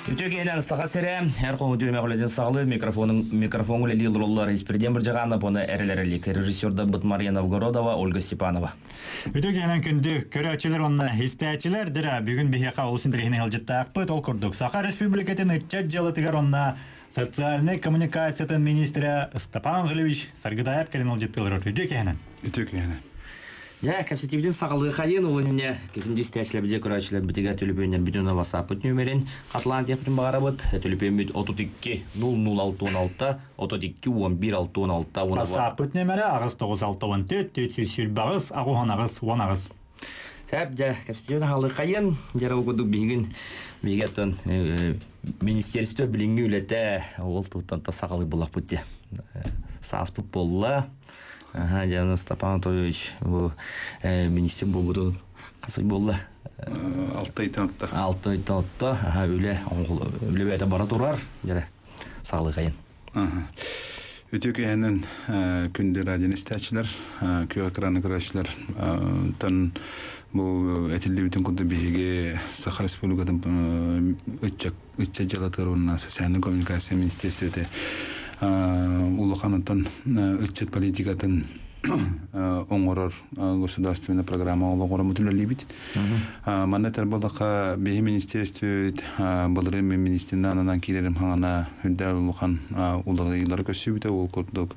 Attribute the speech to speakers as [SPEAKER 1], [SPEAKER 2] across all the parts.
[SPEAKER 1] Үтүө киһинэн Саха сирэ эр хоһу түһүмэх үлэтин саҕалыы микрофонун микрофон үлэлии олороллор Испирдиэн Бырдьаҕаанап уонна эрэл режиссердарбыт Мария Новгородова, Ольга Степанова.
[SPEAKER 2] Үтүө киһинэн күндү көрөөччүлэр уонна истээччилэр дьэ бүгүн биһиэхэ олус интэриэһинэй ыалдьыттаахпыт. Ол курдук Саха Республикатын ыччат дьыалатыгар уонна социальнай коммуникациятын министрэ Степан Анатольевич Саргыдаев кэлин ыалдьыттыылар. Үтүө киһинэн.
[SPEAKER 3] Үтүө киһинэн.
[SPEAKER 1] Дьэ, кэпсэтиибитин саҕалыахайын ол иннинэ күндү истээччилэрбитигэр, көрөөччүлэрбитигэр төлөпүөннэрбитин уонна WhatsApp-пыт нүөмэрин хатылаан диэхпитин барабыт. Төлөпүөммүт 32 00 66 32 11 66 уонна
[SPEAKER 2] WhatsApp-пыт нүөмэрэ 8964 428 88 18.
[SPEAKER 1] Сәп дьэ, кэпсэтиибин хаалыахайын. Дьэ, ол курдук биһигин биһиги оттон министерство билиҥҥи үлэтэ ол туһуттан саҕалыы буллахпыт дии. Сааспыт буолла. Аха, дьэ, Степан Анатольевич бу министр буолбутун хас ый буолла?
[SPEAKER 3] 6 ыйтан отто.
[SPEAKER 1] 6 ыйтан отто. Аха, үлэ үлэ бэйэтэ бара турар. Дьэ, саҕалыахайын.
[SPEAKER 3] Үтүө киэһэнэн күндү радионы истээччилэр, күөх экраны көрөөччүлэр тан бу этиллибитин курдук биһиги Саха Республикатын ыччат ыччат дьыалатыгар уонна социальнай коммуникация министиэристибэтэ улахан онтон ыччат политикатын оҥорор государственная программа олоҕоромут үлэлиибит. Манна этэр буоллахха, биһи министиэристибит былырыын мин министринэн ананан киирэрим хаҥана үрдэ улахан уларыйыылары көрсүбүтэ. Ол курдук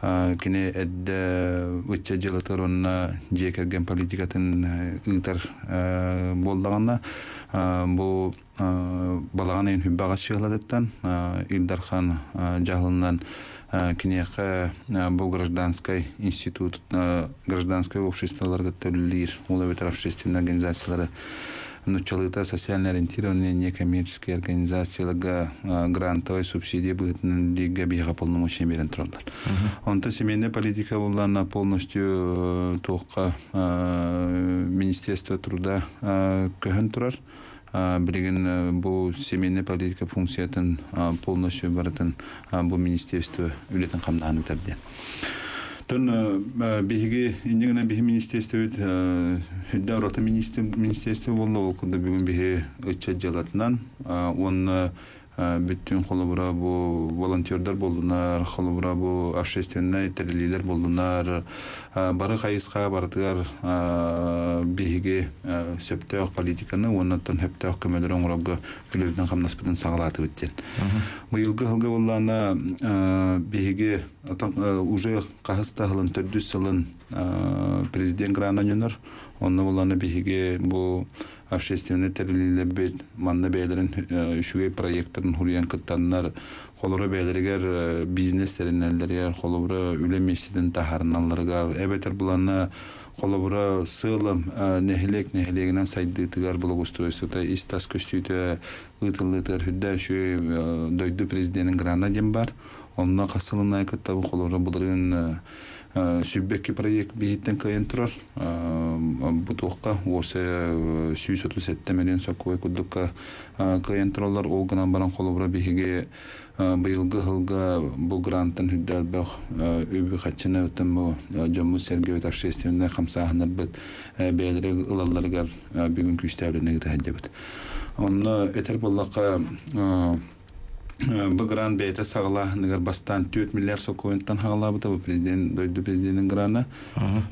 [SPEAKER 3] кини эрдэ ыччат дьыалатыгар уонна дьиэ кэргэн политикатын ыытар буоллаҕына, бу балаҕан ыйын хүббэҕэ чыһылатыттан Ил Дархан дьаһалынан киниэхэ бу гражданскай институт гражданскай обществоларга төлүүлүүр ол эбэтэр общественные организациялары нуччалыыта социально ориентированные некоммерческие организацияларга грантовай субсидия быһыытынан лига биһиэхэ полномочия биэрэн тураллар. Онтон семейная политика буллаана полностью туохха Министерство труда көһөн турар. Билигин бу семейная политика функциятын полностью барытын бу министерство үлэтин хамнаһын ыытар диэн. Тон биһиги иннигинэ биһи министерствобит үрдэ орота министерство буолла ол курдук бүгүн биһи ыччат дьыалатынан уонна бүттүүн холобура бу волонтердар буоллунар, холобура бу общественнай тэриллиилэр буоллунар, бары хайысха барытыгар биһиги сөптөөх политиканы уонна оттон сөптөөх көмөлөрү оҥорорго үлэбитин хамнаспытын саҕалаатыбыт диэн. Быйылгы сылга буоллаана биһиги уже хаһыс да сылын, төрдүс сылын президент грана өнөр. Онно буоллаана биһиги бу общественнай тэриллиилэрбит манна бэйэлэрин үчүгэй проекттарын хуруйан кыттаннар холобура бэйэлэригэр бизнес тэринэллэригэр холобура үлэ миэстэтин таһаарыналларыгар эбэтэр буланна холобура сыалым нэһилиэк нэһилиэгинэн сайдыытыгар благоустройствота ис-тас көстүүтэ ыытыллыытыгар үрдэ үчүгэй дойду президенин грана диэн бар онно хас сылын кытта холобура былырыын 22 проект биһиттэн кыайан турар. Бу туохха уоса 137 миллион сокуой курдукка кыайан тураллар. Ол гынан баран холобура биһиги быйылгы сылга бу грантан үрдэ элбэх үбү хаччыны өттөн бу дьоммут сэргэбит общественнай хамсааһыннарбыт бэйэлэри ылалларыгар бүгүн күүстээбилин ыыта сылдьабыт. Онно этэр буоллахха Бу грант бэйэтэ саҕалааһыныгар бастаан 4 миллиард сокуонтан хаҕалаабыта бу президент дойду президенин грана.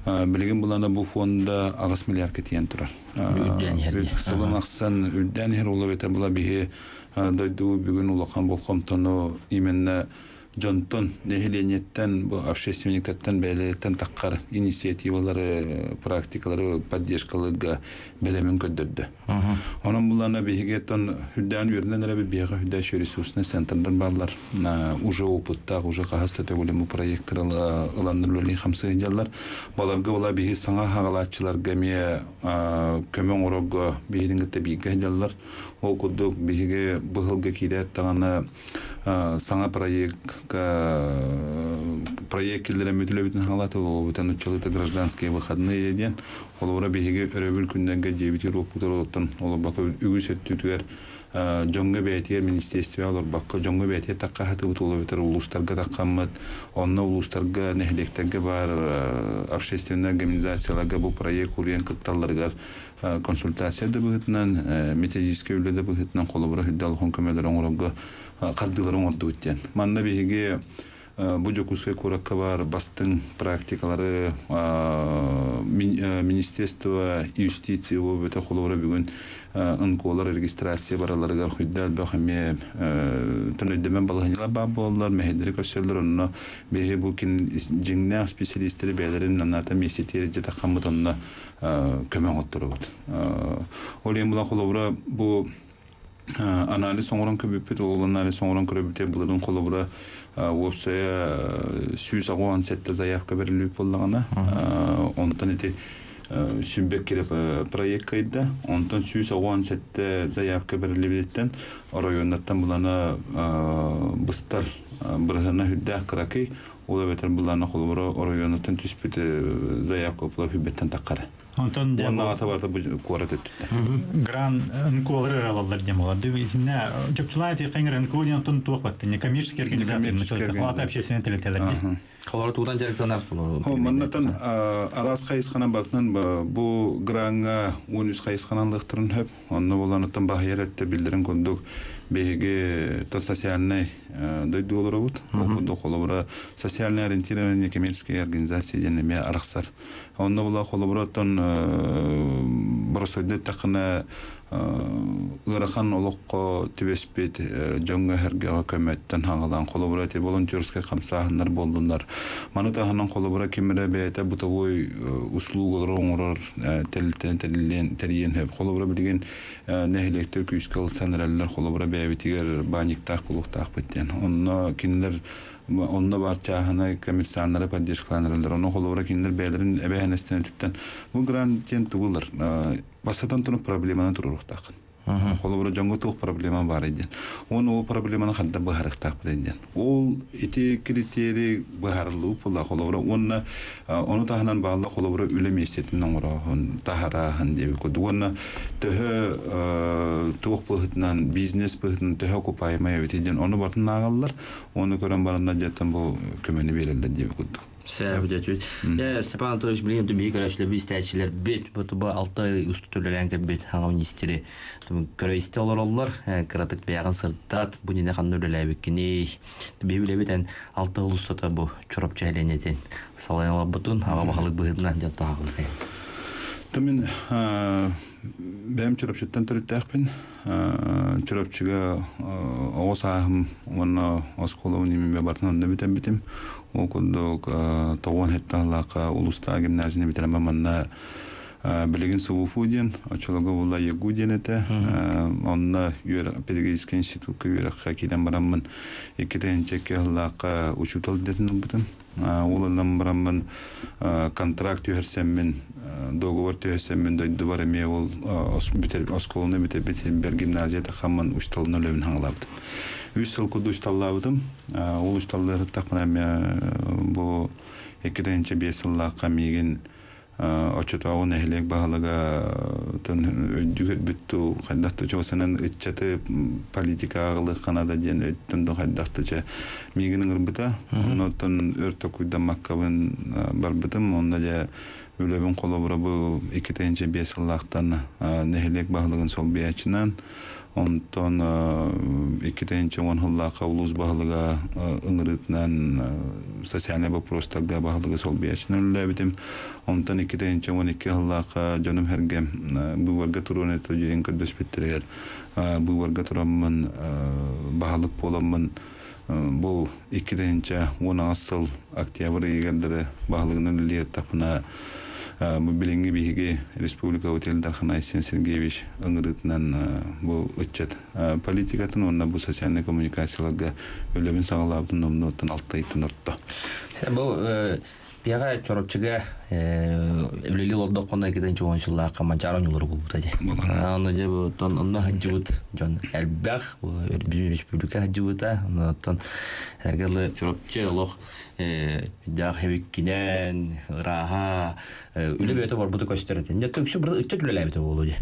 [SPEAKER 3] Билигин булана бу фонда 8 миллиардка тиийэн турар.
[SPEAKER 1] Үрдээн иһэр дии.
[SPEAKER 3] Сылын ахсын үрдээн иһэр ол эбэтэр була биһи дойду бүгүн улахан болҕомтону именно дьонтон, нэһилиэнньэттэн, бу общественниктартан бэйэлэриттэн таххар инициативалары, практикалары поддержкалыырга бэлэмин көрдөрдө. Онон булана биһиги оттон үрдээн үөрэнэн эрэбит биһиэхэ үрдээччи ресурсный центрдар бааллар. Уже опыттаах, уже хаһыс да төгүлүн бу проекттар ыланнар үлэлии хамсыы сылдьаллар. Баларга була биһи саҥа хаҕалааччыларга эмиэ көмө оҥорорго биһигин кытта бииргэ сылдьаллар. Ол курдук биһиги быһылга киирээт даҕаны саҥа проектка Проект киллэрэн бүтүлэбитин хаалата оҕобутан уччалыта гражданские выходные диэн холобура биһиги өрөбүл күннэргэ дьиэбитигэр уоппутар олоттон олорбакка үгүс өттүтүгэр дьоҥҥо бэйэтигэр министерствоҕа олорбокко дьоҥҥо бэйэтигэр таккаһатыбыт ол эбэтэр улуустарга таккаммыт онно улуустарга нэһилиэктэргэ баар общественнай организацияларга бу проект уруйан кытталларыгар консультация да быһыытынан методическай үлэ да быһыытынан холобура үрдэ алхон көмөлөр оҥорорго хардыылары оҥордубут диэн манна биһиги бу Дьокуускай куоракка баар бастыҥ практикалары Министерство юстиции бөтө холобура бүгүн НКОлар регистрация бараларыгар хуйда элбэх эмиэ төнөйдөмөн балаһынньалар баар буолаллар, мэһэйдэри көрсөллөр, онно биһи бу кин дьиҥнээх специалистэри бэйэлэрин анаата миэстэтигэр дьатаххаммыт онно көмө оҥотторобут. Ол иһин була холобура бу анализ оҥорон көрбүппүт, ол анализ оҥорон көрбүтэ былырын холобура уопсайа 167 заявка бэриллибит буоллаҕына, онтон ити сүббэк кире проект кыайда, онтон 167 заявка бэриллибититтэн оройуоннартан булана быстар бырыһына үрдээх кыракый, ол эбэтэр булана холобура оройуонуттан түспүт заявка була хүббэттэн таххара.
[SPEAKER 2] Онтон дьэ
[SPEAKER 3] Уонна аҕата барыта бу куорат өттүттэн.
[SPEAKER 2] Гран НКОлары ыралаллар диэн буолар. Итиннэ чопчулаан этиэххэ НКО диэн оттон туох баттын? Некоммерческие организации,
[SPEAKER 3] Некоммерческие
[SPEAKER 2] общественные тэрилтэлэр.
[SPEAKER 1] Холоро тугунан дьарыктанар?
[SPEAKER 3] Маннатан араас хайысханан бартынан бу граҥҥа 13 хайысханан лыхтарын хөп. Онно боланаттан баһыйар этте биллэрин курдук биһиги то социальный дойду олоробут. Ол курдук холобура социально ориентированная некоммерческая организация диэн эмиэ арахсар. Онно була холобура оттон боросойду эттэххинэ ыарахан олоххо түбэспит дьоҥҥо эһэргэҕэ көмөттөн хаҥалаан холобура ити волонтерскай хамсааһыннар буоллуннар. Маны таһынан холобура ким эрэ бэйэтэ бытовой услугалары оҥорор тэрилтэн тэриллиэн тэрийиэн сөп. Холобура билигин нэһилиэктэр күүскэ ылсан эрэллэр холобура бэйэбитигэр баанньыктаах буолуохтаахпыт диэн. Онно кинилэр онно баар чааһынай коммерсаннары поддержкалаан эрэллэр. Онно холобура кинилэр бэйэлэрин эбээһинэстэрин түптэн бу грант диэн тугу ылар? Бастатан туран проблеманы туруоруохтааххын. Холобура дьоҥҥо туох проблема баар диэн. Уонна ол проблеманы ханна быһаарыахтаахпыт диэн. Ол ити критерий быһаарыллыбыт буолла холобура уонна ону таһынан баалла холобура үлэ миэстэтин оҥорооһун, таһарааһын диэбит курдук. Уонна төһө туох быһыытынан, бизнес быһыытынан төһө окупаемай эбит диэн ону барытын ааҕаллар. Оны көрөн баранна дьэттэн бу көмөнү биэрэллэр диэбит курдук.
[SPEAKER 1] Сөп Э, Степан Анатольевич билигин биһиги көрөөччүлэр истээччилэр бит бу бу 6 ай усту төлөлөөн кэлбит хаҥа министри көрө истэ олороллор кыратык бэйэҕин сырдат бу нine ханна үлэлээбиккиний биһи билэбит эн 6 жыл устата бу Чурапчы нэһилиэнньэтин салайан олорбутун аҕа баһылык быһыытынан дьон таһаҕылыкай.
[SPEAKER 3] Тымын бэйэм Чурапчыттан төрүттээхпин. Чурапчыга оҕо сааһым уонна оскуолабын имиме бартын онно бүтэрбитим. Ол курдук тоҕуон хеттаалаахха улуустааҕы гимназияны бүтэрэн манна билигин СУФУ диэн, оччолорго буолла ЕГУ диэн этэ. Онно педагогическай институкка үөрэххэ киирэн бараммын 2 сыллаахха учуутал идэтин ылбытым. Ол ылан бараммын контракт түһэрсэммин, договор түһэрсэммин дойдубар эмиэ ол оскуоланы бүтэрбит бер гимназия тахаммын учталын өлөбүн хаҥалаабытым. 3 сыл курдук учталлаабытым. Ол учталлыырыттахпына эмиэ бу 2005 сыллаахха миигин оччотооҕу нэһилиэк баһылыга өйдүү көрбүт хайдах да чуосанан ыччаты политикаҕа ылыаххана диэн өйттөн да хайдах да миигин ыҥырбыта. Оннуттан өр токуйдаммаккабын барбытым. Онно дьэ үлэбин холобура бу 2005 сыллаахтан нэһилиэк баһылыгын солбуйааччынан, онтон 2010 сыллаахха улуус баһылыга ыҥырыытынан социальнай вопростарга баһылыгы солбуйааччынан үлэлээбитим. Онтон 2012 сыллаахха дьонум эргэ быыбарга туруон этэ диэн көрдөспүттэригэр быыбарга тураммын баһылык буоламмын бу 2018 сыл октябрь ыйыгар баһылыгынан үлэлиир тапына бу билиҥҥи биһиги республика Ил Дархан Айсен Сергеевич ыҥырыытынан бу ыччат политикатын уонна бу социальнай коммуникацияларга үлэбин саҕалаабытын номнуоттан 6 ыйтан орто.
[SPEAKER 1] Бу Пиаға Чорапчыга үлели олордоххуна китен чугун сыллаахха Манчаары оонньуулара буолбута дии. Онно дьэ бу онно сылдьыбыт дьон элбэх, республика сылдьыбыта. Онтон эргэ дылы Чурапчы олох дьаах хэбиккинэн, ырааһа, үлэ бөтө барбыта көстөр этэ. Дьэ үксү ыччат үлэлээбитэ буолуо дии.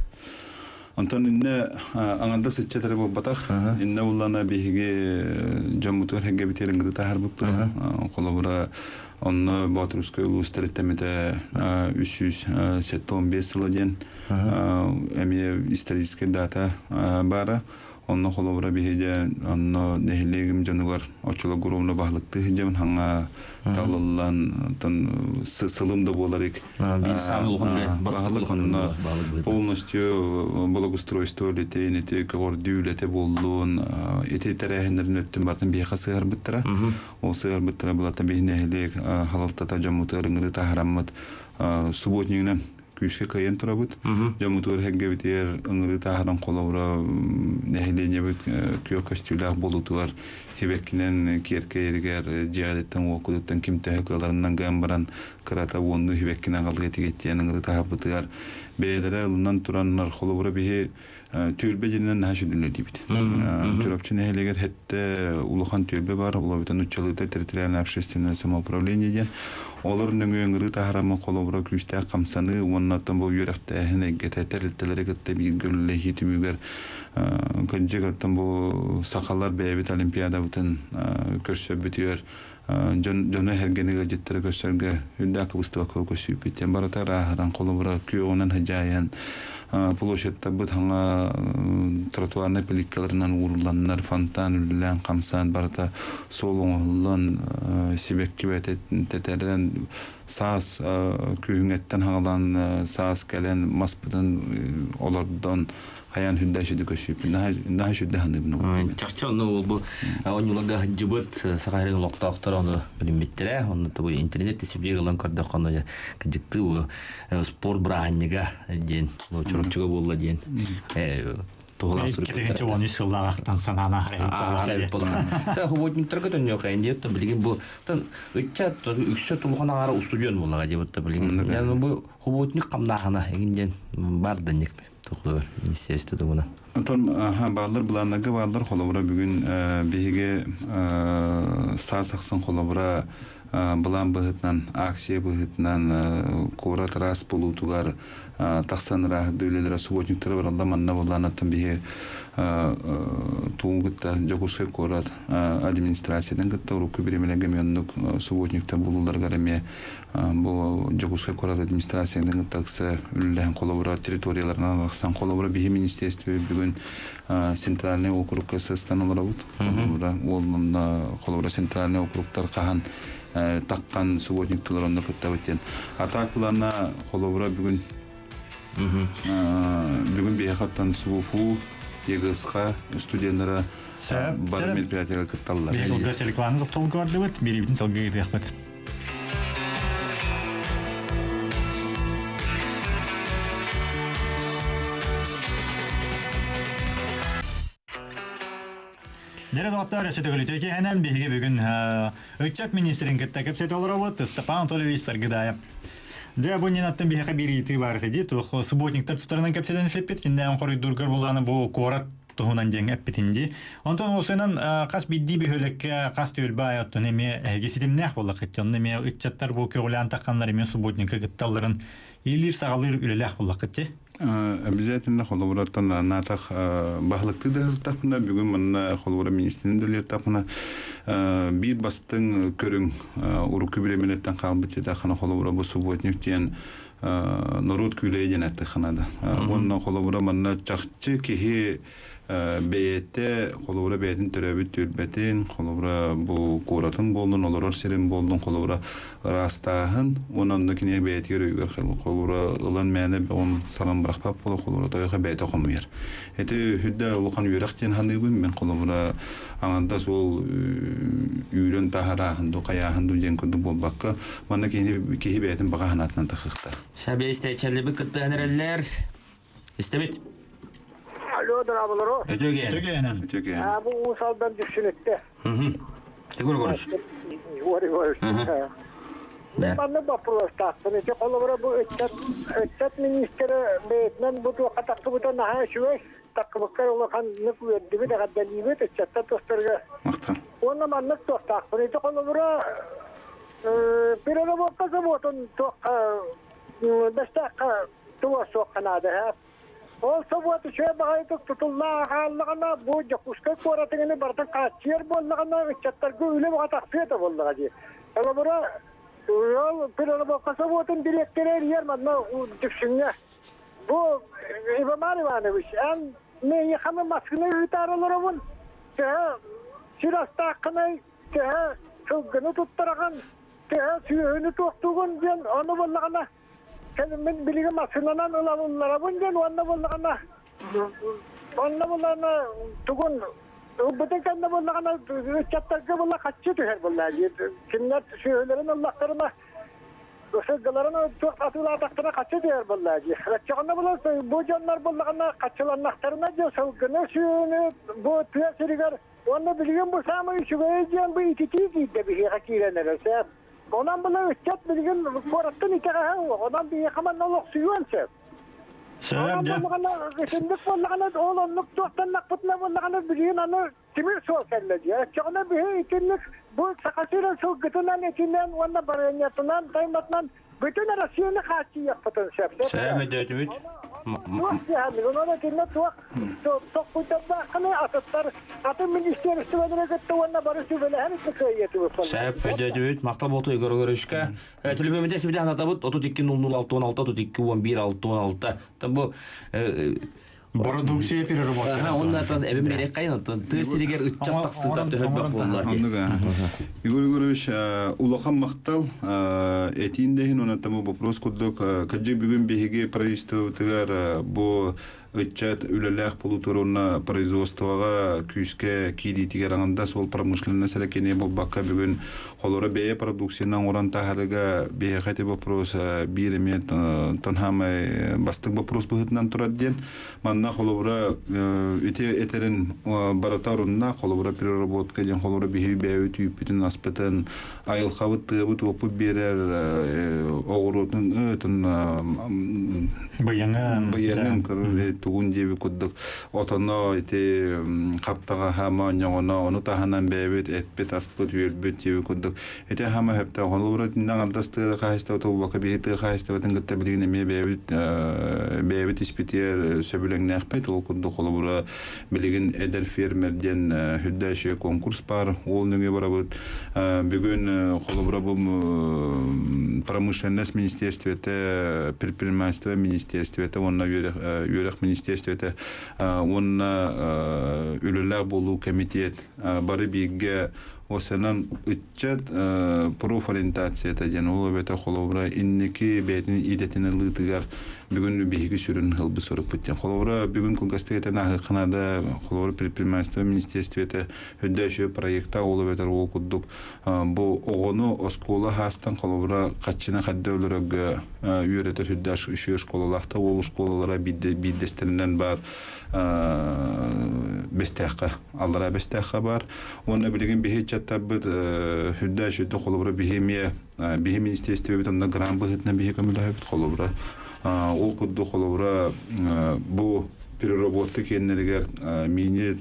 [SPEAKER 3] Онтон иннэ аҥардас ыччат эрэ буолбатах. Иннэ уллана биһиги дьоммутугар хэггэбитигэр ыҥырыы таһаарбыппыт. Холобура, онно Боотурускай улуус төрүттэммитэ 375 сыла диэн эмиэ историческай дата баара. Онно холобура биһиги онно нэһилиэгим дьонугар оччолорго уруумна баһылыктыы сылдьабын хаҥа талыллан оттон сылым да буолар ик
[SPEAKER 1] Биир саамай улахан үлэ бастакы улахан баһылык быһыыта.
[SPEAKER 3] Полностью благоустройство үлэтин, ити көҕөрдүү үлэтэ буоллун, ити тэрээһиннэрин өттүн барытын биһиэхэ сыһарбыттара. Ол сыһарбыттара булата биһи нэһилиэк халалтата дьоммутугар ыҥырыы таһараммыт субботнигынан күүскэ кыайан турабыт. Дьоммутугар хэггэбитигэр ыҥырыы таһаран холобура нэһилиэнньэбит күөх көстүүлээх буолуутугар хибэккинэн киэркэйэригэр дьиэҕиттэн уоккутуттан ким төһө кыаларынан гынан баран кырата уоннуу хибэккинэн аҕалыга тигиттиэн ыҥырыы таһарбытыгар бэйэлэрэ ылынан тураннар холобура биһи түөлбэ дьининэн наһаа сүдүнү диибит. Чурапчы нэһилиэгэр хэттэ улахан түөлбэ бар, улабытан уччалыыта территориальное общественное самоуправление диэн. Олор нөҥүө ыҥырыы таһарамы холобура күүстээх хамсаныы уонна оттон бу үөрэхтээһин эйгэтэ тэрилтэлэри кытта бииргэ үлэлэһии түмүгэр кырдьык оттон бу сахалар бэйэбит олимпиадабытын көрсөрбүтүгэр дьон дьону эһэргэни ыалдьыттары көрсөргө үрдээх кыбыстыбакка көссүүппүт диэн барыта ырааһыран холобура күөҕүнэн сыдьаайан площадьтарбыт хаҥа тротуарнай плиткаларынан уурулланнар фонтан үлэлээн хамсаан барыта суол оҥоһуллан сибэкки тэтэрэн саас күһүҥҥэттэн хаҥалаан саас кэлэн маспытын олордон хайаан сүрдээх сүдү көссүүппүн наһаа сүрдээх саныыбын.
[SPEAKER 1] Чахчы онно бу оонньууларга сылдьыбыт Саха сирин олохтоохторо ону билиммиттэрэ. Онно бу интернет сибиир ылан көрдөххө ону кыдьыктыы бу спорт бырааһынньыга диэн Чурапчыга буолла диэн туһулаах
[SPEAKER 2] суруйбуттар. 2013 сыллаахтан санаана
[SPEAKER 1] харайбыт. Хубутниктарга төннүөхэ диэт билигин бу ыччат үксэ тулхан аҥара устудьуон буоллаҕа диэбит билигин. Бу хубутник хамнааһына эгин диэн бар данник Туһугар министерство тугуна.
[SPEAKER 3] Онтон бааллар былааннарга бааллар холобура бүгүн биһиги саас ахсын холобура былаан быһыытынан акция быһыытынан куорат ыраас буолуутугар тахсан ырааһырды үлэлэрэ субботниктара баралла манна былаанаттан биһи тугун кытта Дьокуускай куорат администрациятын кытта урукку бириэмэлэргэ эмиэ оннук субботниктар буолууларыгар эмиэ Бу Дьокуускай куорат администрациятын кытта ыкса үлэлэһэн холобура территорияларынан арахсан холобура биһи министерстве бүгүн центральный округка сыстан олоробут. Холобура уолунна холобура центральный округтар хаһан таххан субботниктар онно кыттабыт диэн. А так плана холобура бүгүн бүгүн биһиэхэттэн СУФУ, ЕГСХ студенттара бары мероприятиега кытталлар.
[SPEAKER 2] Биһиги рекламаны тохтолго бардыбыт, биирибитин салгыы ыытыахпыт. Дьэ, доҕоттор, өссө төгүл үтүө киэһэнэн биһиги бүгүн ыччат министрин кытта кэпсэтэ олоробут Степан Анатольевич Саргыдаев. Дьэ, бу Нинаттан биһиэхэ биир ыйытыы баар этэ дии. Туох субботниктар тустарынан кэпсэтэн сиппит, кинилээн хоруйдуургар булааны бу куорат туһунан диэн эппитин дии. Онтон уопсайынан хас биирдии бөһүөлэккэ хас түөлбэ аайы оттон эмиэ эһиги ситимнээх буоллаххыт. Онно эмиэ ыччаттар бу көҕүлээн тахханнар эмиэ субботникка кытталларын иилиир-саҕалыыр үлэлээх буоллаххыт дии.
[SPEAKER 3] Обязательно холобураттан наатах баһылыктыы да сырыттахпына бүгүн манна холобура министрин да биир бастыҥ көрүҥ урукку бириэмэлэртэн хаалбыт диэтэххинэ холобура бу субботник диэн норуот күүлэйэ диэн эттэххинэ да уонна холобура манна чахчы киһи бэйэтэ холобура бэйэтин төрөөбүт түөлбэтин холобура бу куоратын буоллун олорор сирин буоллун холобура ыраастааһын уонна онно кинигэ бэйэтигэр өйүгэр холобура ылан мээнэ он саҕан бырахпат буола холобура тойоха бэйэтэ хомуйар ити үрдэ улахан үөрэх диэн саныыбын мен холобура аҥардас ол үүрэн таһарааһын ду хайааһын ду диэн курдук буолбакка манна киһи киһи бэйэтин баҕа санаатынан тахыахтар.
[SPEAKER 1] Сабиэстэчэллибит кыттыһан эрэллэр. Истэбит.
[SPEAKER 4] Алло, дораболоро.
[SPEAKER 1] Өтөгөөн.
[SPEAKER 2] Өтөгөөнөн.
[SPEAKER 3] Өтөгөөн.
[SPEAKER 4] Бу Уус Алдан Дүпсүнүттэ.
[SPEAKER 1] Егор Егорович.
[SPEAKER 4] Егор Егорович. Маннык боппуруостаахпын. Ити холобура бу ыччат ыччат миниистирэ бэйэтинэн бу туохха тахсыбыта наһаа үчүгэй. Тахсыбыккар улаханнык үөрдүбүт, эҕэрдэлиибит ыччаттар тустарыгар. Уонна маннык туохтаахпын. Ити холобура переработка собуотун туохха бэстээххэ туруорсуохха наада ээ. Ол собуот үчүгэй баҕайытык тутулла хааллаҕына, бу Дьокуускай куоратыгыны барытын хааччыйар буоллаҕына, ыччаттарга үлэ бөҕө тахсыа этэ буоллаҕа дии. Холобура, ол переработка собуотун дириэктэрэ эрийэр манна Дүпсүҥҥэ. Бу Иван Иванович, эн миэхэ массыына ыытаары олоробун, төһө сир астааххыный, төһө сылгыны туттараҕын, төһө сүөһүнү туохтуугун диэн ону буоллаҕына Кэлин мин билигин массыынанан ылалларабын диэн уонна буоллаҕына онно буоллаҕына тугун ылбытын кэннэ буоллаҕына ыччаттарга буолла хаччы түһэр буолла кинилэр сүөһүлэрин ыллахтарына сылгыларын туох атыылаатахтарына хаччы түһэр буолла дии оччоҕуна була бу дьоннор буоллаҕына хаччыланнахтарына дьэ сылгыны сүөһүнү бу тыа сиригэр уонна билигин бу саамай үчүгэйэ диэн бу ититии киирдэ биһиэхэ киирэн эрэр сөп. Онон була ыччат билигин куораттан итэҕэһэ суох. Онон биһиэхэ манна олохсуйуон сөп.
[SPEAKER 2] Сөп дьэ.
[SPEAKER 4] Итинник буоллаҕына ол оннук туохтаннахпытына буоллаҕына билигин аны тимир суол кэллэ дии. Оччоҕуна биһи итинник бу Саха сирин сылгытынан этинэн уонна барыанньатынан тайматынан бүтүн Россияны хааччыйыахпытын сөп.
[SPEAKER 1] Сөп өйдөөтүбүт.
[SPEAKER 4] Туох диэхэмик, онон итиннэ туох тохпуйдардааххыный атыттар атын министиэристибэлэри кытта уонна бары сүбэлэһэн итини кыайыатыбыт.
[SPEAKER 1] Сөп өйдөөтүбүт. Махтал болту Егор Егоровичка. Төлөпүөмүтэ сибилэ ханатабыт 32 00 66 32 11 66. Бу
[SPEAKER 2] Бородууксуйа переработка.
[SPEAKER 1] Оннатан эбим берек кайын оттон тыы сиригер ыччат тахсыыта төһөлбөх буолла дии.
[SPEAKER 3] Егор Егорович, улахан махтал этиин дэһин онон вопрос курдук кырдьык бүгүн биһиги правительствотыгар бу ыччат үлэлээх полутуруна производствоҕа күүскэ киириитигэр аҥардас ол промышленность эрэ кини буолбакка бүгүн Холоро бэйэ продукцияны оҥорон таһарыга биһиэхэ ити вопрос биир эмиэ тонхаамай бастык вопрос быһыытынан турар диэн. Манна холобура ити этэрин барыта орунна холобура переработка диэн холобура биһиги бэйэбит үүппүтүн аспытын айылхабыт тыабыт уоппут биэрэр оҕуруотун
[SPEAKER 2] быйаҥын
[SPEAKER 3] быйаҥын тугун диэби курдук Отоно ити хаптаҕаһа моонньоҕоно ону таһынан бэйэбит эппит аспыт үөрбүт диэби курдук ити хаама сөптөөх холобура итиннэ аҥардас тыа хаһаайыстыбата буолбакка биһи тыа хаһаайыстыбатын кытта билигин эмиэ бэйэбит бэйэбит испитигэр сөбүлэҥнээхпит ол курдук холобура билигин эдэр фермер диэн үрдээшиэ конкурс баар ол нөҥүө барабыт бүгүн холобура бу промышленность министерствете предпринимательство министерствете уонна үөрэх министерствете уонна үлэлээх буолуу комитет бары бииргэ осенан ыччат профориентацията диэн ол эбэтэр холобура инники бэйэтин идэтин ылыытыгар бүгүн биһиги сүрүн ылбыт сорукпут диэн холобура бүгүн кылгастык этэн ааһыахха наада холобура предпринимательство министерствете үрдээшү проекта ол эбэтэр ол курдук Бу оҕону оскуола хаастан холобура хаччына хадда өлөрөргө үөрэтэр үрдээх үчүгэй школалаахта уол школалара биирдэстэринэн баар Бэстээххэ аллараа Бэстээххэ баар уонна билигин биһи ыччаттарбыт үрдээх үчүгэй холобура биһи эмиэ биһи министиэристибэбит онно грант быһыытынан биһи көмөлөһөбүт холобура ол курдук холобура бу переработка киэннэригэр мини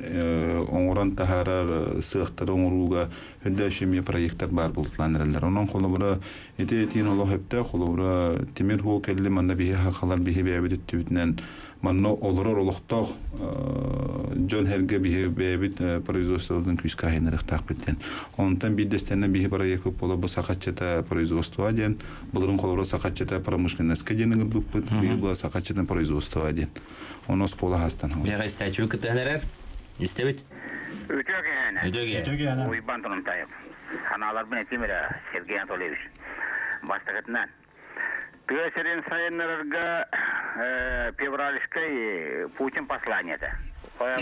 [SPEAKER 3] оҥорон таһаарар сыахтары оҥорууга үрдээши эмиэ проекттар баар буолуталаан эрэллэр. Онон холобура ити этиин олох өптөөх холобура тимир хуол кэлли манна биһи хахалар биһи бэйэбит өттүбүтүнэн манна олорор олохтоох дьон эргэ биһи бэйэбит производствотын күүскэ аһынарыахтаахпыт диэн. Онтон биирдэстэринэн биһи проекпыт буола бу сахаччыта производство диэн, былырын холобура сахаччыта промышленностька диэн ыҥырбыппыт, биһи була сахаччытын производство диэн. Ону оскуола хастан.
[SPEAKER 1] Дьэҕэ истээччи кытыһан эрэр. Истэбит.
[SPEAKER 5] Үтүө киһини.
[SPEAKER 1] Үтүө киһи.
[SPEAKER 2] Үтүө киһини.
[SPEAKER 5] Уйбан Турунтаев. Санааларбын этим эрэ, Сергей Анатольевич. Бастакытынан, тыа сирин сайыннарарга февральскай Путин посланиета,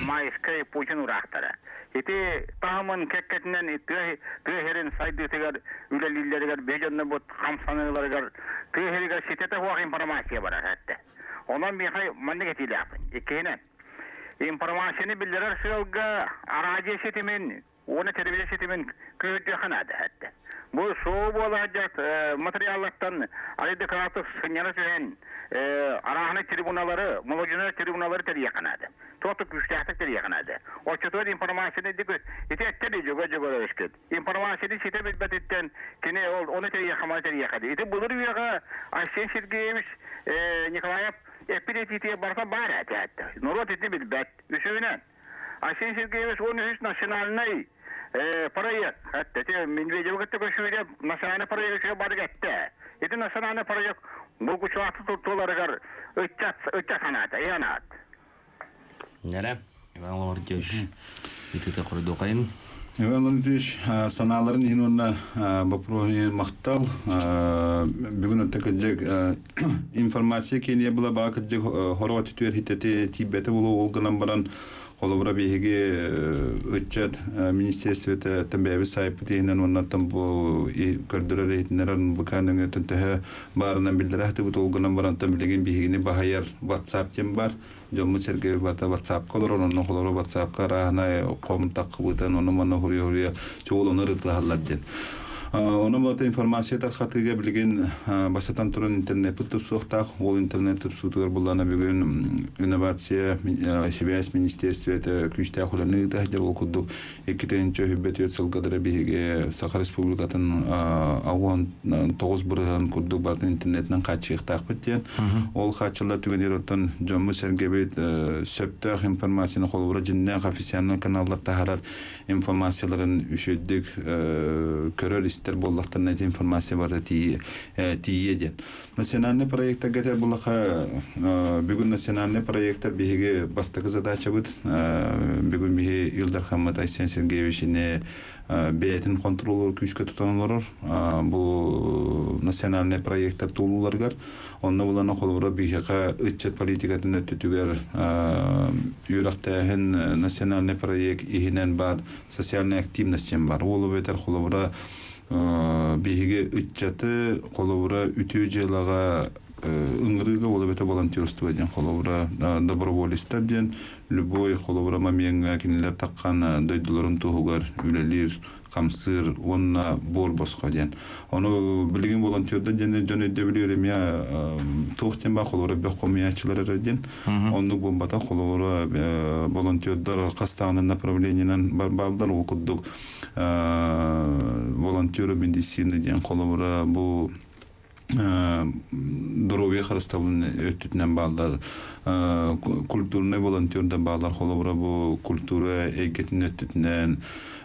[SPEAKER 5] майскай Путин ураахтара. Ити таһымын кэккэтинэн тыа тыа сирин сайдыытыгар үлэлииллэригэр биһи дьоннорбут хамсаныыларыгар тыа сиригэр ситэтэ суох информация барар этэ. Онон миэхэ маннык этиилээхпин. Иккиһинэн, информацияны биллэрэр сыалга араадьыйа ситимин. Уонна телевизия ситимин күүһүрдүөххэ наада этэ. Бу шоу буолаадьат материаллартан арыйдыкаатык сынньана түһэн арааһынай трибуналары, молодежной трибуналары тэрийиэххэ наада. Туох күүстээхтик тэрийиэххэ наада. Оччотугар информацияны ити эттэ дьөгө дьөгөрөбүскүт. Информацияны ситэ билбэтиттэн кини ол ону тэрийиэххэ маны тэрийиэххэ. Ити былыр үйэҕэ Айсен Сергеевич Николаев эппит этиитигэр барыта баар этэ. Норуот итини билбэт. Үсүһүнэн, Айсен Сергеевич 13 национальный проект. Эти Медведева кытта көрсүүгэ национальный проект барык этте. Ити национальный проект булгучулаахты туттууларыгар ыччат ыччат санаата, ыанаат.
[SPEAKER 1] Нэрэ, Иван Лаврентьевич, итите хордуқайын.
[SPEAKER 3] Иван Лаврентьевич, санааларын иһин уонна боппуруоһун иһин махтал. Бүгүн өттө кырдьык информация киэниэ була баа кырдьык хоруга түтүөр хитети тиийбэтэ буолуо ол гынан баран холобура биһиги ыччат министерствота бэйэбит сайпыт иһинэн уоннаттан бу көрдөрөр иһитиннэрэр НБК нөҥүөтүн төһө баарынан биллэрэ сатыыбыт ол гынан баран билигин биһигини баһыйар WhatsApp диэн бар дьоммут сэргэбит барыта WhatsApp-ка олорор онно холобура WhatsApp-ка арааһынай хом таххыбытын ону манна хуруйа-хуруйа чугул ону ырытыһаллар диэн. Онон болото информация тархатыыга билигин бастатан туран интернеппит тупсуохтаах. Ол интернет тупсуутугар буллана бүгүн инновация сибээс министерствета күүстээх үлэни ыыта сылдьар. Ол курдук 2-тыһыынча сылга биһиги Саха Республикатын 69% курдук барытын интернетинэн хааччыйыахтаахпыт диэн. Ол хааччыллар түгэнигэр оттон дьоммут сэргэбит сөптөөх информацияны холобура дьиннээх официальный каналлар таһаарар информацияларын үчүгдүк көрөр истэр буоллахтарына ити информация барыта тиийиэ диэн. Национальный проекттарга этэр булаха бүгүн национальный проекттар биһиги бастакы задачабыт бүгүн биһи Ил Дархаммыт Айсен Сергеевич ини бэйэтин контроллуур күүскэ тутан олорор бу национальный проекттар туолууларыгар онно булана холобура биһиэхэ ыччат политикатын өттүтүгэр үөрэхтээһин национальный проект иһинэн бар социальная активность диэн бар ол эбэтэр холобура биһиги ыччаты холобура үтүө дьыалаҕа ыҥырыыга ол эбэтэр волонтерство диэн холобура доброволецтар диэн любой холобура момеҥҥа кинилэр таххан дойдуларын туһугар үлэлиир хамсыыр уонна буор босхо диэн. Ону билигин волонтердар диэн дьон өйдөбүлүгэр эмиэ туох диэн баар холобура бөх хомуйааччылар эрэ диэн. Оннук буолбатах холобура волонтердар хас даҕаны направлениенан бааллар ол курдук волонтеры медицины диэн холобура бу доруобуйа харыстабылын өттүтүнэн бааллар культурнай волонтердар бааллар холобура бу культура эйгэтин өттүтүнэн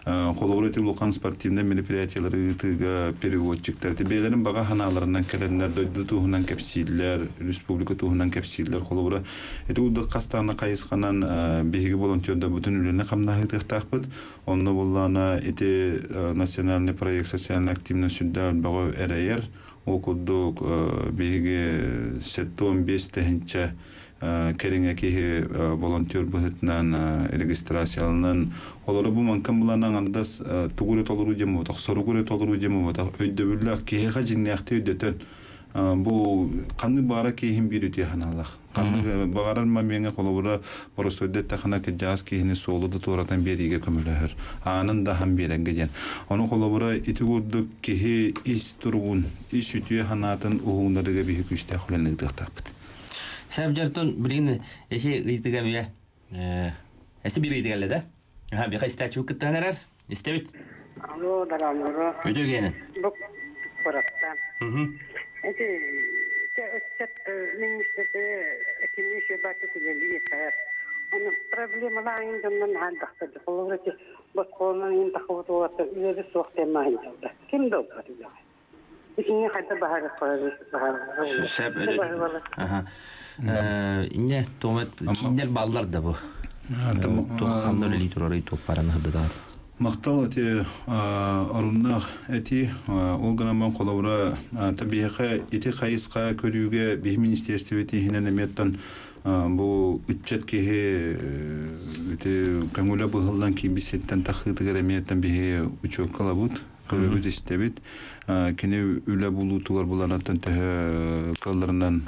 [SPEAKER 3] холобура ити улахан спортивнай мероприятиялары ыытыыга переводчиктар бэйэлэрин баҕа санааларынан кэлэннэр дойду туһунан кэпсииллэр республика туһунан кэпсииллэр холобура ити курдук хастаана хайысханан биһиги волонтердарбытын үлэни хамнаһыытыахтаахпыт онно буллаана ити национальный проект социальная активность сүрдээх бөҕө эрэйэр Ол курдук биһиги 75 тыһыынча кэриҥэ киһи волонтер быһыытынан регистрацияланан олору бу манкан булан аҥардас тугу эрэ толоруу диэн буолбатах, соругу эрэ толоруу диэн буолбатах, өйдөбүллээх киһиэхэ дьиҥнээхтик өйдөтөн бу ханнык баҕара киһин биир үтүө санаалаах. Ханнык баҕарар момеҥҥа холобура боростуойда эттэххинэ кырдьаҕас киһини суолу да туоратан биэриигэ көмөлөһөр. Аанын да аһан биэрэргэ диэн. Ону холобура ити курдук киһи ис туругун, ис үтүө санаатын уһугуннарыыга биһи күүстээх үлэни ыытыахтаахпыт.
[SPEAKER 1] Сәбдьэртон билигин эси ыйытыга эмиэ эси биир ыйытыга эллэ да? Аха, биха истээччи кыттыһан эрэр. Истэбит.
[SPEAKER 6] Алло, дарааллара.
[SPEAKER 1] Үтүө гиэнин.
[SPEAKER 6] Бу куораттан. Эти ыччат министрде кини шебаты үлэлии этэр. Оны проблемалаан дьоннон хаалбахтар. Холобура ити босхолонон иин тахыбыт уолаттар үлэби суох диэн маһынчалда. Ким да ылбат үлэҕэ. Итинни хайда баһарык
[SPEAKER 1] Сөп. Аха. Инне томат киндер баллар да бу. Туох ханна үлэлии турарый туох баран хырдатаар.
[SPEAKER 3] Махтал эти оруннаах эти ол гынан холобура табиһэхэ ити хайысха көрүүгэ биһи министерствет иһинэн эмиэттэн бу ыччат киһи ити көҥүлэ быһыллан киирбит сиртэн тахыытыгар эмиэттэн биһи учуоккалабыт. Көрөбүт, истэбит. Кини үлэ булуутугар буланаттан төһө кылларынан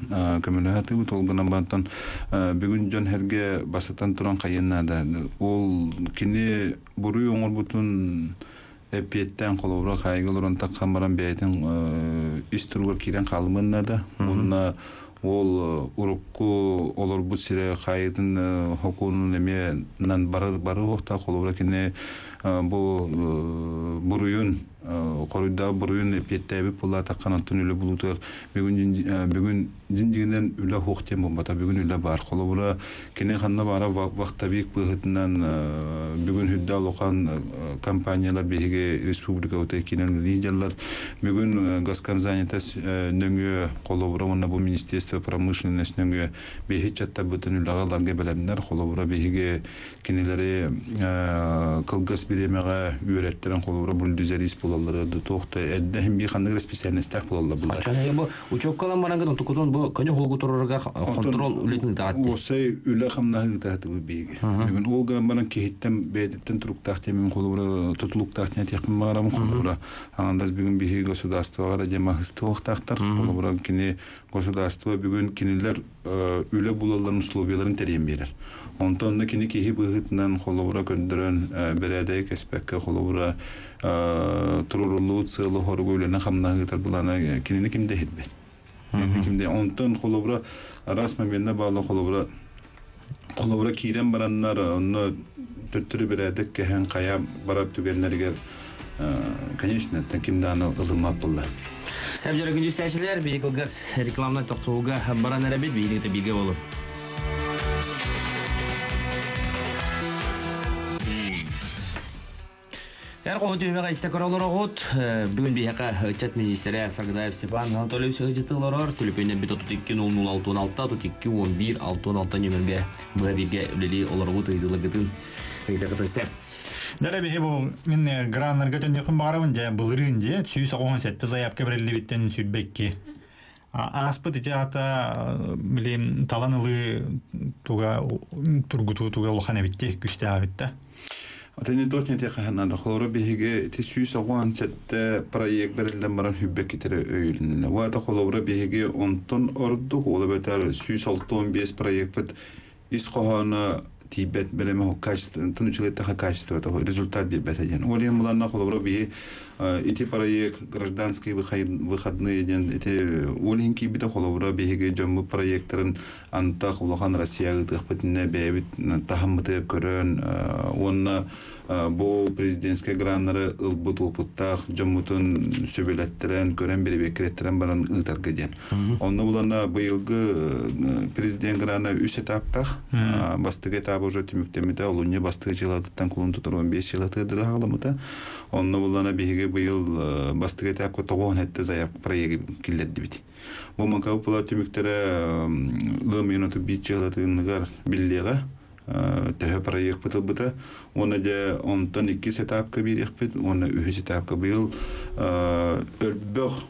[SPEAKER 3] көмөлөһө атыбыт. Ол гынан бантан бүгүн дьон herге басатан туран хайын. Ол кини буруй оңорбутун эппиэттэн холобура хайгы олорон такхан баран бэйэтин ис туругар киирэн хаалымынна. Онна ол урукку олорбут сире хайытын хокуунун эме нан бары бары хохта холобура кини бу буруйун хоруйда буруйун эппиэттээбит була такхан антон үлэ булутугар бүгүн бүгүн дьингинен үлэ хуохтен бомбата, бүгүн үлэ бар. Холобура кини ханна бара вахтовик быһытынан бүгүн хүддэ улахан компаниялар биһиги республика утекинен лидерлар бүгүн Госкомзанятость нөҥүө, холобура уонна бу министерство промышленность нөҥүө биһи чаттар бытын үлэҕэ ларга бэлэмнэр. Холобура биһиги кинилери кылгас биремеҕе үөрэттерен, холобура бульдозерист булаллары туохта эдде хим би ханныгы специальностях булаллар булар.
[SPEAKER 1] Чан бу учебкалан барангын тукутун бу көнө холгу турургар контроль үлетин таатты.
[SPEAKER 3] Осай үлэ хамнаһы тааты бу биги. Бүгүн ол гынан баран киһиттен бэйдиттен туруктаах темин, холобура тутулуктаах тен тиэхпин багарам. Холобура аңандас бүгүн биһиги государствога да жема хыстыохтаахтар. Холобура кини государство бүгүн кинилер үлэ булалларын условияларын терен берер. Онтон да кини киһи быһытынан, холобура көрдөрөн бэрээдэйи кеспекке, холобура турурулуут сыалы хоругу үлэне хамнаһыытар булана кинини кимде хитбет. Кимде онтон холобура арас моментна баалы холобура киирен бараннар онно төттүрү бэрээдек кэһэн кая барап түгеннергер, конечно, кимде аны ылымап булла.
[SPEAKER 1] Сәбжәрі күндүстәшілер, бейкілгаз рекламна тоқтуға баран әрәбет, бейдігіті биге болу. Яр қоғы түймеға истекор олар. Бүгін бейхақа чат министрі Саргадаев Степан Анатольевич жытылар төлепенен бит 32 00 16 32 11 6 нөмірге бұға бирге үлели олар оғыт ыйдылы гытын сәп.
[SPEAKER 2] Дәрі бихи бу мен граннарга төннөкүн багарабын же былырыын же сүүс оҕон сетте заявка берилибиттен сүрбекки. Аспыт ити ата билим талан ылы туга тургуту туга улахан эбитти күстэ абитта.
[SPEAKER 3] Атыны тотне те ханада холоро биһиге ти сүүс оҕон сетте проект берилден баран хүббек китере өйүлүнне. Вата холоро биһиге онтон ордук ола бетер сүүс алтон бес проект бит ис кохана тибет белеме качество тунучулетта качество того результат бит ден. Олем буланна холоро биһи ити проект гражданские выходные ден ити олинки бита холоро биһиге жомму проекттарын антах улахан Россия гытык битинне бэбит тахаммыты көрөн онна бу президентский граннары ылбыт опыттах жоммутун сөбөлеттерен көрөн беребеккереттерен баран ытарга ден. Онно булана быйылгы президент граны үс этаптах бастыгы этабы уже түмүктемите олунья бастыгы жылатыттан кулун тутар 15 жылаты халамыта. Онно булана биһиге быйыл бастыгы этапка тогон хетте заяп проекти киллерди бит. Бу манка була түмүктере лым минуту бит жылатыгар биллега төһө проект бытылбыта. Оны де онтон икки этапка бирехпит, оны үһүс этапка быйыл өлбөх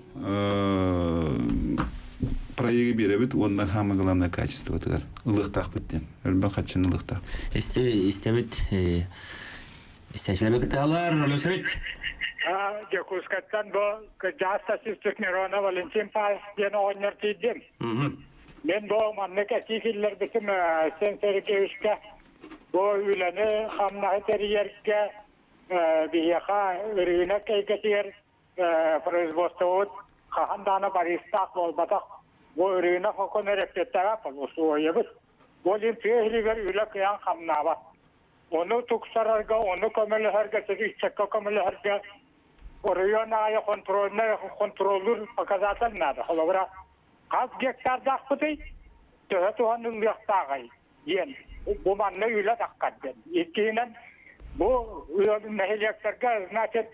[SPEAKER 3] проекти беребит, ондан самое главное качество тыгар. Ылыктак биттен. Өлбөх хатчын ылыктак.
[SPEAKER 1] Исте истебит истәшләбе кыталар, Олесбит.
[SPEAKER 4] Дьокуускаттан бу кыдьаста систик Мирона Валентин Павлов диэн оҕонньор тиийдим. Мен бу маннык этии битим Сен Сергеевичке бу үлэни хамнаһы терийэргэ биһиэхэ ырыына кэйгэтигэр производствобут хахан даана баристаах буолбатах бу ырыына хокон эреппеттара полусуойабыт. Бу тыа үлэ кыян хамнаабат. Ону туксарарга, ону көмөлөһөргө, иччекке көмөлөһөргө оройон айы контрольна контроллур показатель надо. Холобура хас гектардахпытый төһө туһанын лыахтаагай диэн бу манна үлэ таккат диэн. Иккиинэн бу нэһилиэктерге, значит,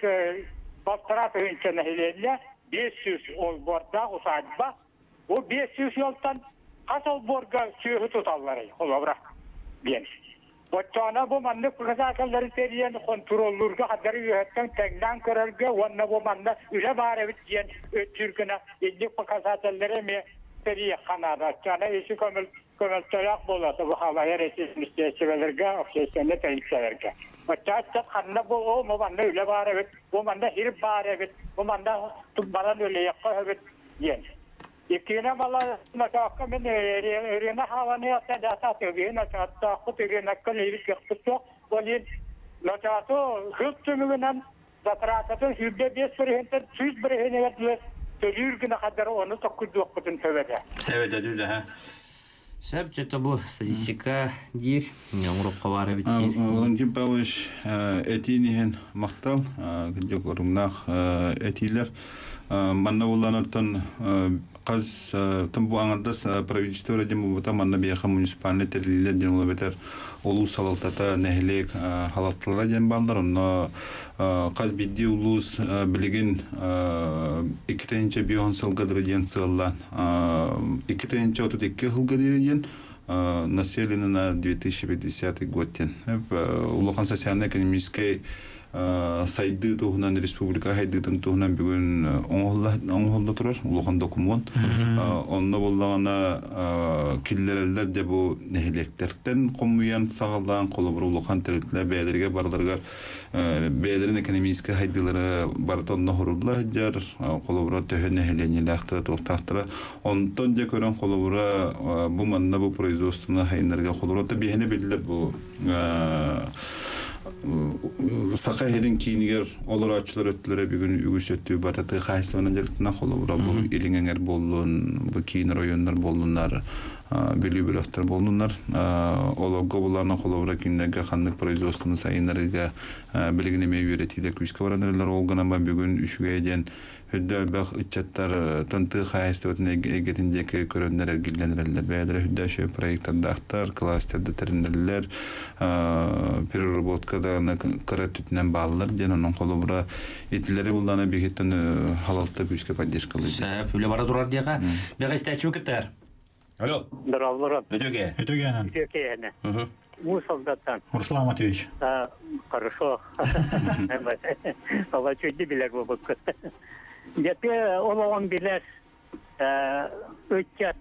[SPEAKER 4] балтара тыһынча нэһилиэллэ 500 олбордаах усадьба. Бу 500 yolтан хас олборга сүүһү туталларый холобура диэн. Боттоона бу маннык показательлери терийэн контроллурга хаддары үөһэттэн тэҥнээн көрөргө уонна бу манна үлэ баар эбит диэн өттүүргүнэ инник показательлери эме терийэ ханаада. Чана иши көмөл Көмөлтөлөөх буолуо бу халайар министиэристибэлэргэ, общественнай тэрилтэлэргэ. Оччо ханна бу о бу манна үлэ баар эбит, бу манна сир баар эбит, бу манна баран үлэйэххэ эбит диэн. Иккиэнэ бала ночоокко мин Ирина хааланы дата төгүн ночооттоохпут Иринакка лейбит көхпүт суох. Ол иһин ночооту сыл түмүгүнэн затрататын 25 проценттен 100 процентыгар диэри төлүүр гына хаддар ону токкуйдуохпутун сөбөтө.
[SPEAKER 1] Сөбөтө дүлэ. Сөп, чөтө бу статистика диир, оҥоруохха баар эбит диир.
[SPEAKER 3] Валентин Павлович этиин иһин махтал, кырдьык оруннаах этиилэр. Манна булланыттан хас тон бу аҥардас правительство эрэ диэн буолбата, манна биһиэхэ муниципальнай тэриллиилэр диэн ол эбэтэр улуус салалтата, нэһилиэк халалталара диэн бааллар. Онно хас биирдии улуус билигин 2 510 сылга дылы диэн сыаллаан 2 032 сылга диэри диэн население на 2050 год диэн улахан социально-экономическай сайдыы туһунан, республика сайдыытын туһунан бүгүн оҥоһулла турар улахан докумуон. Онно буллаҕына киллэрэллэр де бу нэһилиэктэртэн хомуйан саҕалаан холобур улахан тэрилтэлэр бэйэлэригэр барыларыгар бэйэлэрин экономическай хайдыылара барыта онно хорулла сылдьар, холобура төһө нэһилиэнньэлээхтэрэ, туохтаахтара. Онтон дьэ көрөн холобура бу манна бу производствоны хайыннарга холобура биһиэнэ биллэр бу Саха сирин киинигэр олорооччулар өттүлэрэ бүгүн үгүс өттү бататы хаһайыстыбанан дьарыктанан холобура бу илиҥ эҥэр буоллун, бу киин районнар буоллуннар, Бүлүү бөлөхтөр буоллуннар. Олорго булаана холобура кинилэргэ ханнык производствоны сайыннарыыга билигин эмиэ үөрэтиилэр күүскэ баран эрэллэр. Ол гынан бүгүн үчүгэй диэн үрдэ элбэх ыччаттар тыа хаһаайыстыбатын эйгэтин диэки көрөннөр эргиллэн эрэллэр. Бэйэлэрэ үрдэ үчүгэй проекттардаахтар, кластерда тэринэллэр, переработка даҕаны кыра өттүтүнэн бааллар диэн онон холобура итилэри буллаана биһиттэн халалта күүскэ поддержкалыыр.
[SPEAKER 1] Сөп, үлэ бара турар диэхэ. Бэҕэстээччи кыттар. Алло.
[SPEAKER 4] Здравствуйте.
[SPEAKER 1] Өтөге.
[SPEAKER 2] Өтөгенен.
[SPEAKER 4] Өтөгенен. Уус Алдантан.
[SPEAKER 2] Руслан Матвеевич.
[SPEAKER 4] Хорошо. Ала чуйды билер бу Дете олоҕун билэр ыччат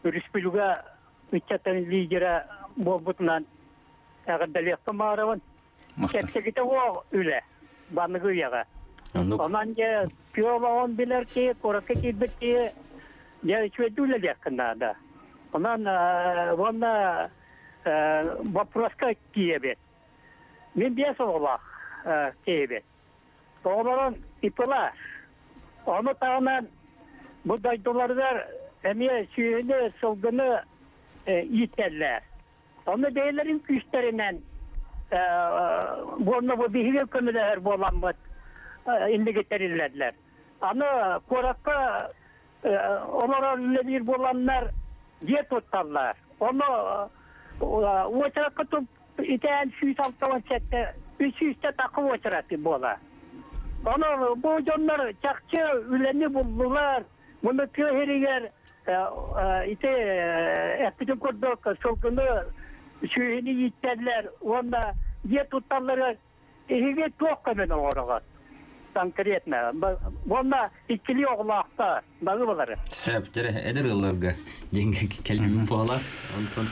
[SPEAKER 4] республика ыччатын лидера буолбутунан эҕэрдэлиэхпин баҕарабын. Чэпчэкитэ уох үлэ банныгы үйэҕэ. Онон дьэ тыа олоҕун билэр киһи, куоракка киирбит киһи дьэ үчүгэйдик үлэлиэххин наада. Онон уонна вопроска тиийэбит. Мин биэс оҕолоох киһибит. Оҕолорум ИП-лар. Ону таһынан бу дойдуларыгар эмиэ сүөһүнү, сылгыны иитэллэр. Ону бэйэлэрин күүстэринэн уонна бу биһиги көмөлөһөр буоламмыт инники тэриллэллэр. Аны куоракка олорор үлэлиир буоланнар дьиэ тутталлар. Ону уочаракка итээн 167 300 такы уочараты буолар. Ону бу дьоннор чахчы үлэни буллулар. Муну тыа сиригэр ити эппитим курдук сылгыны сүөһүнү ииттэллэр уонна дьиэ тутталларыгар эһиги туох көмөнү оҥороҕут конкретно уонна иккилии оҕолоохтор бары балары.
[SPEAKER 1] Сөп, дьэ эдэр ыалларга деньги кэлбит буолар. Онтон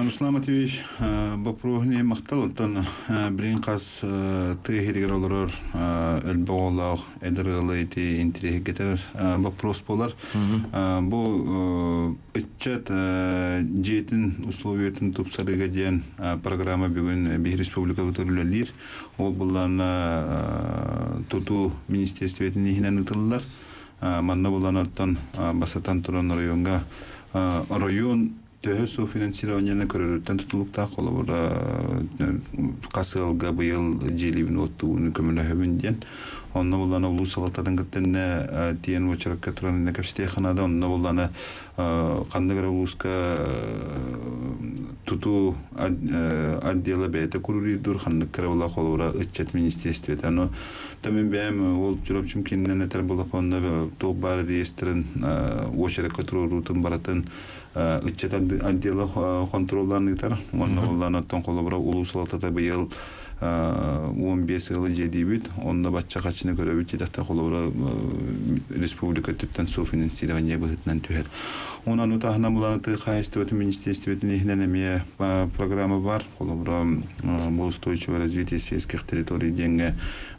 [SPEAKER 3] Руслан Матвеевич боппуруоһун махтал. Оттон билин хас тыа сиригэр олорор элбэх оҕолоох эдэр ыалы ити интириэһиргэтэр вопрос буолар. Бу ыччат дьиэтин условиятын тупсарыыга диэн программа бүгүн биһи республикабытыгар үлэлиир. Ол буллаана тутуу министерствотын иһинэн ыытыллар. Манна булан оттон басатан туран районга район төһө суу финансированияны көрөрүттэн тутулуктаах холобура хас ыалга быйыл дьиэлиибин уоттууну көмөлөһөбүн диэн онно буллана улуус салалтатын кыттэннэ тиэн уочаракка туран кэпсэтиэх ханаада онно буллана ханнык эрэ улууска тутуу отдела бэйэтэ куруруйдуур ханнык кыра була холобура ыччат министерствота ону тамин бэйэм ол чурапчым кининэн этэр буоллахпына туох баар реестрин уочаракка туруоруутун барытын ыччат отдела хонтуруоллаан ыытар. Уонна буллаан оттон холобура улуус салалтата быйыл 15 ыалы дьиэлиибит, онно бачча хаччыны көрөбүт диэтэхтэ холобура республика өттүттэн софинансирование быһыытынан түһэр. Онон ону таһынан булан тыа хаһаайыстыбатын министерствотын иһинэн эмиэ программа бар. Холобура бу устойчивое развитие сельских территорий диэҥҥэ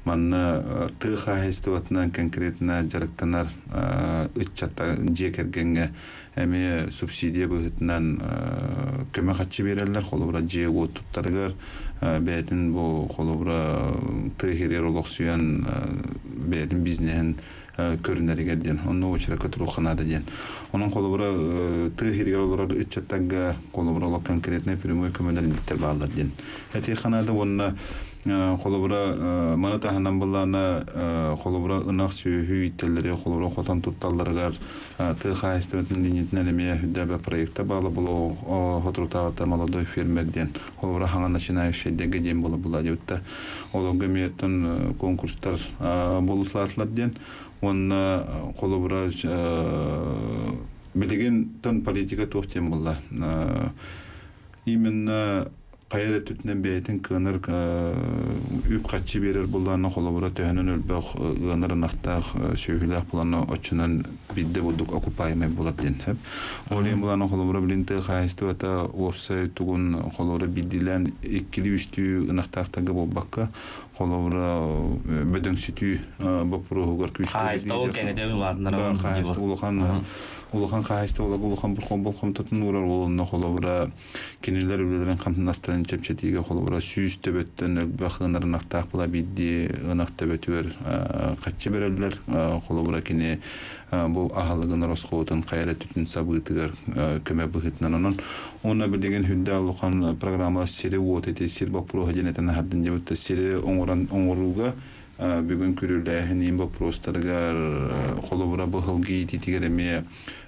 [SPEAKER 3] манна тыа хаһаайыстыбатынан конкретно дьарыктанар ыччатта дьиэ кэргэҥҥэ эмиэ субсидия быһыытынан көмө харчы биэрэллэр. Холобура дьиэ-уот туттарыгар бэйэтин бу холобура тыа иһигэр олохсуйан бэйэтин бизнеһин көрүнэригэр диэн онно уочаракка туруохха наада диэн. Онон холобура тыа иһигэр олорор ыччаттарга холобура олох конкретнай прямой көмөлөр иликтэр бааллар диэн. Этиэххэ наада уонна холобура маны таһынан былаана холобура ынах сүөһү ииттэллэри холобура хотон тутталларыгар тыа хаһаайыстыбатын линиятынан эмиэ үрдээбэ проекта баала боло соторутааҕыта молодой фермер диэн холобура хаҥа начинающайдарга диэн буола була диэбитта олорго эмиэ оттон конкурстар буолуталаатылар диэн уонна холобура билигин тон политика туох диэн буолла именно хайа эрэ өттүнэн бэйэтин кыанар үп-харчы биэрэр буоллаҕына холобура төһөнөн элбэх ыанар ынахтаах сүөһүлээх буоланна оччонон биирдэ бурдук окупаемай буолар диэн сөп. Ол иһин булаана холобура билин тыа хаһаайыстыбата уопсай тугун холобура биирдиилээн иккилии-үстүү ынахтаахтарга буолбакка холобура бөдөҥсүтүү боппуруоһугар күүскэ
[SPEAKER 1] Хаһаайыстыба кэҥэтэ улаатыннаран
[SPEAKER 3] хаһаайыстыба улахан улахан хаһаайыстыбаларга улахан болҕомтотун уурар уолунна холобура Кинилэр үлэлэрин хамнастарын чэпчэтиигэ холобура 100 төбөттөн элбэх ынар ынахтаах була биирдии ынах төбөтүгэр хаччы берэллэр. Холобура кини бу аһылыгын ороскуотун хайа эрэ түтүн сабыытыгар көмө быһыытынан онон уонна билигин үрдэ улахан программа сири уот ити сир боппуруоһа диэн этэн аһардын диэбит сири оҥорон оҥорууга бүгүн күрүлээһин иин боппуруостарыгар холобура быһылгы иитиитигэр эмиэ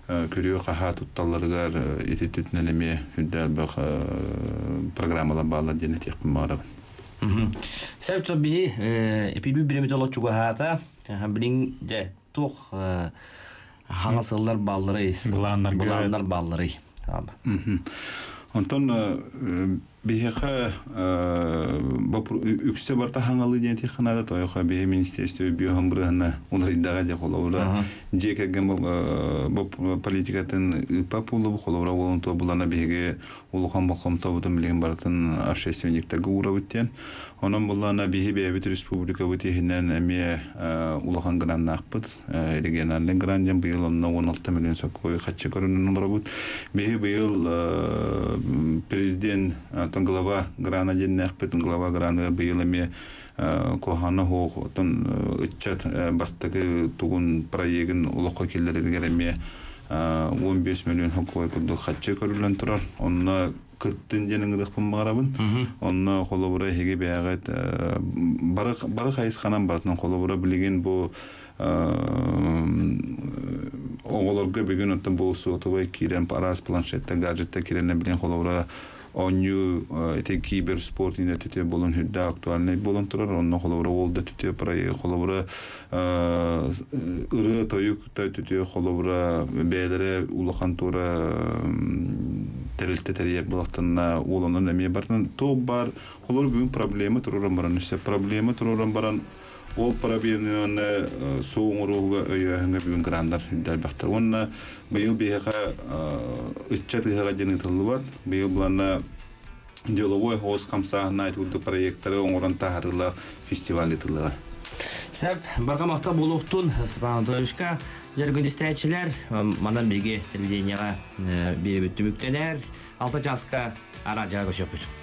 [SPEAKER 3] күрүө-хаһаа тутталларыгар ити түтүнэн эмиэ үрдэ элбэх программалар бааллар диэн этиэхпин баҕарабын.
[SPEAKER 1] Сөп биһи эпиби биремит оло чугаһаата билин дьэ туох хаҥа сыллар баалларый
[SPEAKER 2] былааннар
[SPEAKER 1] баалларый
[SPEAKER 3] Онтон Биһиэхэ үксэ барыта хаҥалыы диэн этиэххэ наада тойоха биһи министерство биоһон бырыһына уларыйдаҕа дьэ холобура дьиэ кэргэн политикатын ыыппат буоллубу холобура уолун туо булана биһиги улахан болҕомтобутун билигин барытын общественниктарга уурабыт диэн онон буллана биһи бэйэбит республикабыт иһинэн эмиэ улахан граннаахпыт региональный грант диэн быйыл онно 16 миллион сокуой хаччы көрүнэн олоробут. Биһи быйыл президент глава грана диэннээхпит глава граны быйыл эмиэ куһаҕана суох оттон ыччат бастакы тугун проегын олоххо киллэрэригэр эмиэ 15 миллион сокуой курдук хаччы көрүллэн турар. Онно кыттын диэн ыҥырыахпын баҕарабын. Онно холобура эһиги бэйэҕит бары бары хайысханан барытынан холобура билигин бу оҕолорго бүгүн оттон бу суотабай киирэн араас планшеттар гаджеттар киирэннэр билин холобура оонньуу ити киберспорт ине түтүө болон хүрдэ актуальный болон турар онно холобура ол да түтүө проект холобура ырыа тойук да түтүө холобура бэйэлэрэ улахан туора тэрилтэ тэрийэр буолахтанна уоланан эмиэ бартан туох бар холобура бүгүн проблема туруран баран өссө проблема туруран баран Ол проблеманы суу оҥорууга өйөөһүҥҥэ бүгүн граннар элбэхтэр. Уонна быйыл биһиэхэ ыччат ыһыаҕа диэн ыытыллыбат. Быйыл быланна деловой хоос хамсааһына курдук проекттары оҥорон таһаарыылаах фестиваль ыытыллыаҕа.
[SPEAKER 1] Сәп, барҕа махтал буолуохтун Степан Анатольевичка. Дьэргүн истээччилэр, манан биһиги телевидениеҕа биэрэбит түмүктэнэр. Алта чааска араадьыга көрсүөхпүт.